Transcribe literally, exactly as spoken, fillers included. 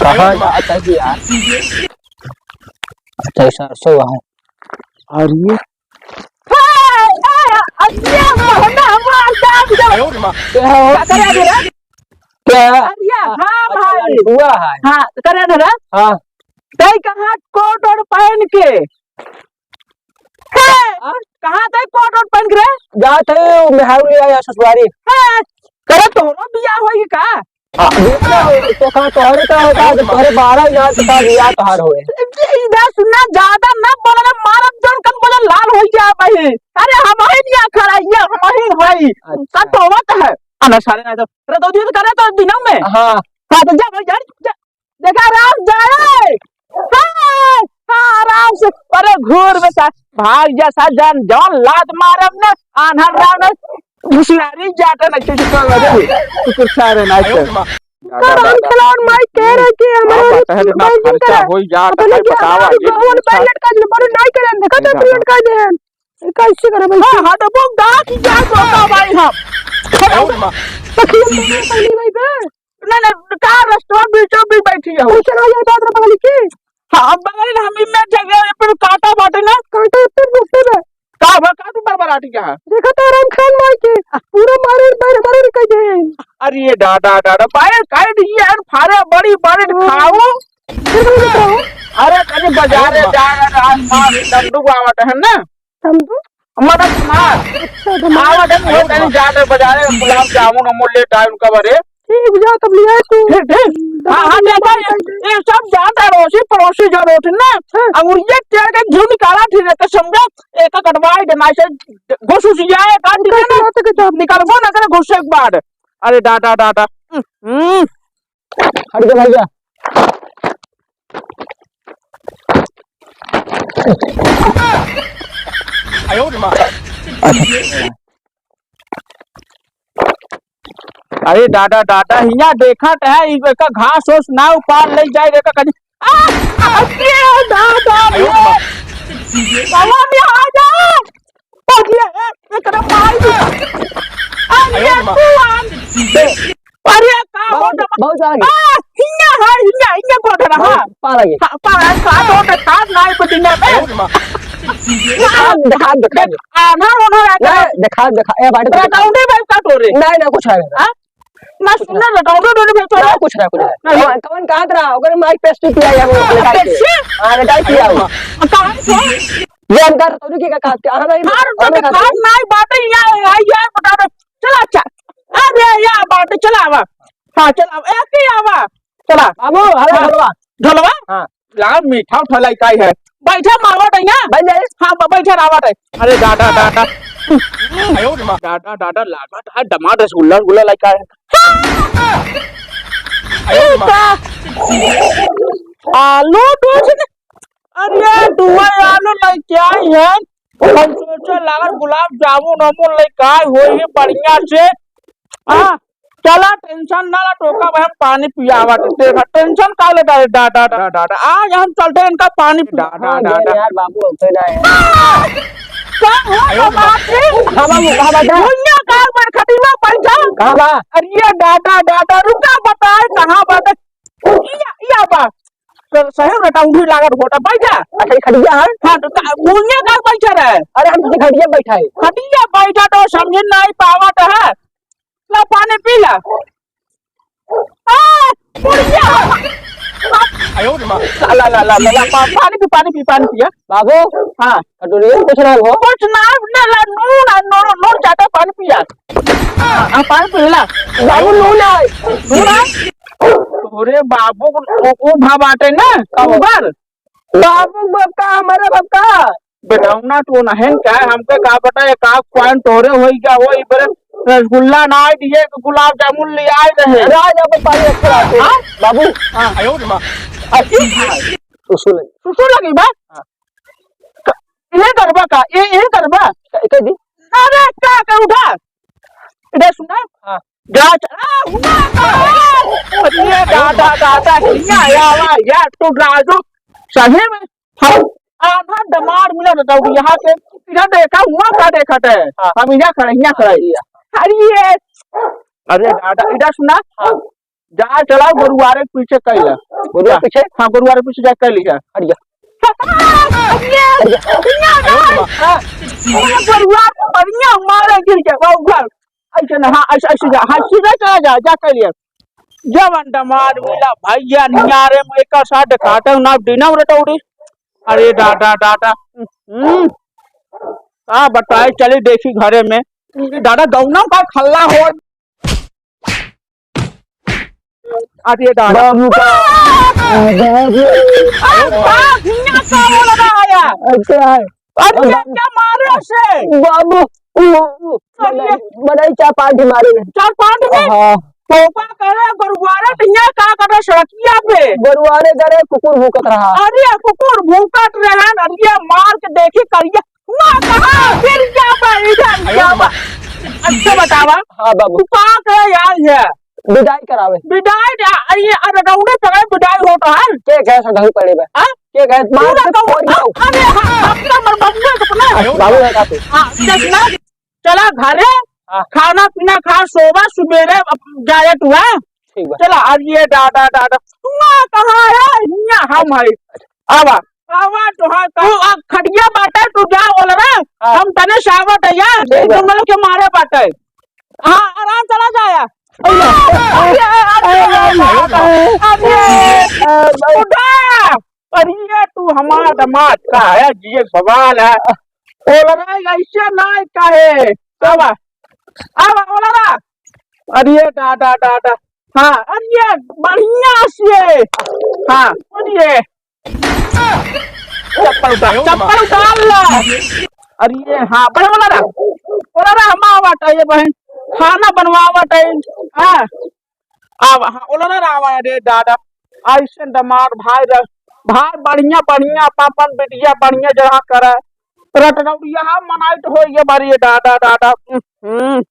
कहाँ जाता है यार? अच्छा, सरसों है। अरे, क्या? अरे, हाँ भाई। हुआ है। हाँ, करे धरा। हाँ। तई कहाँ कोट और पहन के? हे, हाँ? कहाँ तई कोट और पहन के रे? जात है, मेहरारू ले आया ससुरारी। हे, करे तोहरो बियाह होई का? हाँ, बियाह हो, तो का तोहरे का होता है, तोहरे बारह हजार के साथ बियाह तोहार होए। इधर सुना, ज्यादा ना बोला ना, मारब जौन कन बोला लाल हो जा भाई। अरे हम ही नहीं खड़ा, ये हम ही भाई। अच्छा। का तो होत है। अरे सारे ना तो, अरे तो दिन करे तो दिनों में। हाँ। हाँ, तो जा भाई, जा, जा। देखा राम जाए। हाँ, हाँ, आराम से, अरे घूर में सा, भाग जा सा जान, जौन लात मारब ना, आन्हर राम ना, घुसलारी जाता ना, चुप कर दे। तू कुछ सारे ना कर। राम खिलावन माई कह रहे कि हमारे हाँ, बात है, ना बैलेंस खर्चा करा। होई जाता पता है, नहीं कि बतावा, हमारे ये गाँव वाले कुछ बैलेंस का नहीं, बड़े नहीं करें, देखा तो बैलेंस कर दे। कैसे करे भाई? हाँ, हाँ, तो वो गाँव की जान होता भाई हम। तो फिर पहली भाई पे नहीं, नहीं, का रेस्टोरेंट बीचों बीच बैठी है। वो चला जाए बात रे बगल की। हाँ, बगल में हम इनमें जगह है, फिर कांटा बाटे ना। कांटा फिर गुस्से में। का बा, का तू बरबराटी का है? देखा तो आराम खान मार के पूरा मारे, मारे, मारे कह दे। अरे ये डाडा, डाडा, बाए काट दिए यार, फारे बड़ी, बड़ी हाँ। खाऊ। फिर भी बताओ। अरे कहीं बाजारे जा रहा है, मार डंडू आवत है ना। समझू? मतलब, हाँ। अच्छा, तो मैं आवत है, वो तनी जात है बाजारे, गुलाब जामुन अमूल लेत आए उनका बरे। ठीक, जा तब ले आए तू। ठीक, ठीक। हाँ, हाँ, ले आए। ये सब जात है, अड़ोसी पड़ोसी जो रोट ना, हाँ। अंगुरिया टेढ़ के घिउ निकाला, ठीक है, तो समझा, एक कटवाई देना, ऐसे घुस उस जाए, काट दिया ना, निकालबो ना करे घुसे के बाद। अरे, डाटा, डाटा। हम्म। हट जा, भाई जा। अरे दादा, दादा, हियाँ देखत है, ई एका घास ओस ना उपार ले जाए, एका कहीं, आ, अरे दादा, ये, बाबा भी आ जा। अरे, ए, एकरा मार दे। अरे, तू आ। अरे, का बहुत, होत बा? बहुत आगे। आ, हियाँ है, हियाँ, हियाँ को धरा, बहुत हाँ। पार आगे। हाँ, पार, का होत है, का नाई को दुनिया में? दिखा, दिखा, दिखा। देख, आन्हर ओन्हर आ नहीं, गया। दिखा, दिखा। ए, बाटे तो दिखा। रटौंडी भाई का तोरे? नहीं, नहीं, कुछ है नहीं। हाँ? ना कुछ सुनना, नहीं। रटौंडी भाई तोरे? नहीं, कुछ नहीं, कुछ नहीं। नहीं। कौन, कौन कहाँ रहा? ओकरे माइक पे स्टूट किया है, वो लेटाई किया। पेप्सी? हाँ, लेटाई किया वो। कहाँ से? ये अंदर रटौंडी की का, का, का, हाँ, नहीं, मार, हाँ, तो नहीं, खास नहीं बात है, यार, यार, यार, बता दे। चला, अच्छा। अरे, या बात है, चला आवा। हाँ, चला आवा। ए, के आवा? चला। बाबू, हलो, हाँ। ढोलवा। ढोलवा? हाँ। लाल मीठा उठा लाई काई है। बैठा मावा टैया। बैठ जाए। हाँ, ब-, बैठा रावा टै। अरे, डाटा, डाटा। आयो रे माँ। डाटा, डाटा, लागत है, दमाद रसगुल्ला, रसगुल्ला लाई काई है। आयो रे माँ। आलू दूध ने अरे, दुआ आलू लइके आई है। हम सोचे लागल गुलाब जामुन वामुन लइके आई होई है बढ़िया से। हाँ, चला टेंशन ना ला, टोका भाई हम पानी पियावा। देखा टेंशन का लेता है, डा, डा, डा, डा, डा। आज हम चलते हैं इनका पानी पिया। डा, डा, हाँ, डा, डा। यार बाबू, होते ना है। का हो बाबा जी? हाँ बाबू, कहाँ बैठा? भुइयां का बरखटी में बैठा। कहाँ बा? अरे ये डा, डा, डा, डा, रुका बताए कहाँ बैठे? या, या बा। तो सही में रटौंडी लागत होता, बैठ जा। अच्छा, ये खटिया है? हाँ, तो का, भुइयां का बैठा रहे? अरे, हम तो खटिया बैठा है। खटिया बैठा तो समझ नहीं पावत है। ला, पानी पी ला। आ, बुढ़िया। आयो रे माँ। ला, ला, ला, ला, ला, पा-, पानी पी, पानी पी, पानी पिया। बाबू। हाँ। कटोरिया में कुछ ना हो। कुछ ना, ना, ला, नून, आ, नून, नून चाटा पानी पिया। हाँ, हाँ, पानी पी ला। बाबू, नून आए। नून आए? तोरे बाबू को, वो, वो भा बाटे ना, का हो? उबर। बाबू बबका, हमारा बबका। बेटौना तो नहीं क्या है, हमके का पता एक आध पॉइंट तोरे होई क्या होई, बरे रसगुल्ला ना आए दिए, तो गुलाब जामुन ले आए रहे। राज आपको पानी अच्छा लागत है। हाँ? बाबू। हाँ। आयो रे माँ। अच्छी खाए। सुसु लगी। सुसु लगी बा? हाँ। क-, ये करबा का? ये, ये करबा? क-, कह दी? अरे, का कर उठा? इधर सुना? हाँ। जा, जा, आ, हुआ, आ, अरे दादा, दादा, हिया आवा, यार, तू राजू, सही में, हम आधा दमार मिला बताओ कि यहाँ से इधर देखा, हुआ का देखत है? हाँ। हम इधर खड़े, इधर खड़े। हाँ, इधर। अरे ये, अरे दादा, इधर सुना। हाँ। जा चला, गोरुआरे के पीछे कइला। गोरुआरे के पीछे? हाँ, गोरुआरे के पीछे जा कइली है। हट जा। अरे, अरे, अरे, गोरुआरे बढ़िया मारे गिर के, वो घर। ऐसे ना, हाँ, ऐसे, ऐसे जा, हाँ, सीधा चला जा, जा कइली है। जवन दमाद मिला भैया, नियारे में एका साथ खाटे ना, दिनम रटौड़ी। अरे दादा, दादा, हम्म, का बताए, चली देखी घरे में। दादा, गौना का खल्ला हो। अरे दादा। बाबू का, बाबू। अरे बाप, हियाँ का बोल रहा है? अच्छा है। अरे ये क्या मारे उसे? बाबू, उ, उ, अरे। बनाई, बनाई चार पाँच ही मारे हैं। चार पाँच में? हाँ। तोपा करे, गोरुआरे हियाँ का करे सड़किया पे? गोरुआरे करे, कुकुर भूकत रहा। अरे कुकुर भूकत रहा, अरे मार के देखी करिया। ना कहा, फिर क्या बा, इधर क्या बा? अच्छा बतावा। हाँ बाबू। तू का करे यार है? विदाई करावे। विदाई जा, अरे, अरे, रौड़े पकड़े विदाई होता है। के गए सधऊ पड़े बा? हाँ? के गए? मार पूरा के तो, फोड़ दो। अरे, हाँ, अपना मर बबुआ के अपना। बाबू है का तू? हाँ, चल ना, चला घरे, हाँ। खाना पीना खा, सोवा, सुबेरे अब जाए तू, हाँ? ठीक बा। चला, अब ये दादा, दादा, तू ना कहाँ है? हियाँ हम है। आवा। आवा, तोहार का, तू आ खटिया बाटे, तू जा बोल रहा। हाँ। हम तने सावत है यार, ठीक बा। जंगल के मारे बाटे। हाँ, आराम चला जाया। अरे, अरे, अरे, अरे, अरे, उठा। अरे, ये तू हमार दमाद का है, जिए भगवान है। बोल रहा है, ऐसे ना काहे। आवा, आवा, बोल रहा। अरे, दादा, दादा। हाँ, अरे, बढ़िया से। हाँ, अरे। चप्पल उतार, चप्पल उतार ला। अरे हाँ, बड़े वाला रहा, वाला रहा, हम आवत है ये बहन, खाना बनवावत है। हाँ, आवा, हाँ, वाला रहा, आवा रे दादा, ऐसे दमाद भाई रह, भाई बढ़िया, बढ़िया, अपन, अपन बिटिया बढ़िया जगह करे, रटनौड़िया मनाइत हो ये बारी ये दादा, दादा। हम्म।